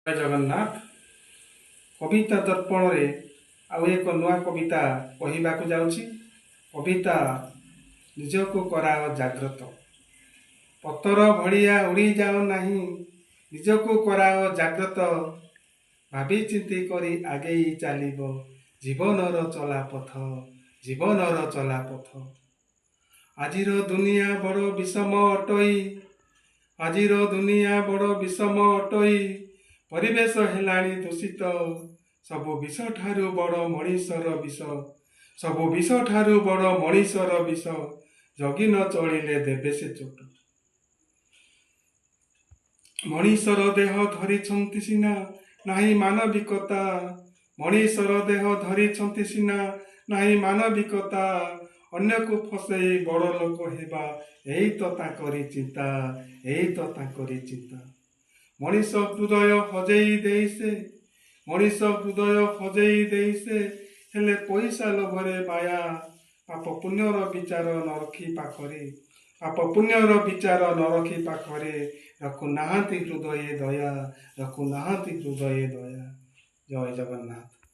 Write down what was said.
ଜୟ ଜଗନ୍ନାଥ। କବିତା ଦର୍ପଣରେ ଆଉ ଏକ ନୂଆ କବିତା କହିବାକୁ ଯାଉଛି। କବିତା ନିଜକୁ କରାଅ ଜାଗ୍ରତ। ପତର ଭଳିଆ ଉଡ଼ିଯାଅ ନାହିଁ, ନିଜକୁ କରାଅ ଜାଗ୍ରତ। ଭାବି ଚିନ୍ତି କରି ଆଗେଇ ଚାଲିବ ଜୀବନର ଚଲାପଥ, ଜୀବନର ଚଲାପଥ। ଆଜିର ଦୁନିଆ ବଡ଼ ବିଷମ ଅଟଇ, ଆଜିର ଦୁନିଆ ବଡ଼ ବିଷମ ଅଟଇ। ପରିବେଶ ହେଲାଣି ଦୂଷିତ। ସବୁ ବିଷ ଠାରୁ ବଡ଼ ମଣିଷର ବିଷ, ସବୁ ବିଷ ଠାରୁ ବଡ଼ ମଣିଷର ବିଷ। ଜଗି ନ ଚଳିଲେ ଦେବେ ସେ ଚୋଟ। ମଣିଷର ଦେହ ଧରିଛନ୍ତି ସିନା, ନାହିଁ ମାନବିକତା। ମଣିଷର ଦେହ ଧରିଛନ୍ତି ସିନା, ନାହିଁ ମାନବିକତା। ଅନ୍ୟକୁ ଫସେଇ ବଡ଼ ଲୋକ ହେବା, ଏଇ ତ ତାଙ୍କରି ଚିନ୍ତା, ଏଇ ତ ତାଙ୍କରି ଚିନ୍ତା। ମଣିଷ ହୃଦୟ ହଜେଇ ଦେଇ ସେ, ମଣିଷ ହୃଦୟ ହଜେଇ ଦେଇ ସେ ହେଲେ ପଇସା ଲୋଭରେ ବାୟା। ପାପ ପୁଣ୍ୟର ବିଚାର ନ ରଖି ପାଖରେ, ପାପ ପୁଣ୍ୟର ବିଚାର ନ ରଖି ପାଖରେ, ରଖୁନାହାନ୍ତି ହୃଦୟେ ଦୟା, ରଖୁନାହାନ୍ତି ହୃଦୟେ ଦୟା। ଜୟ ଜଗନ୍ନାଥ।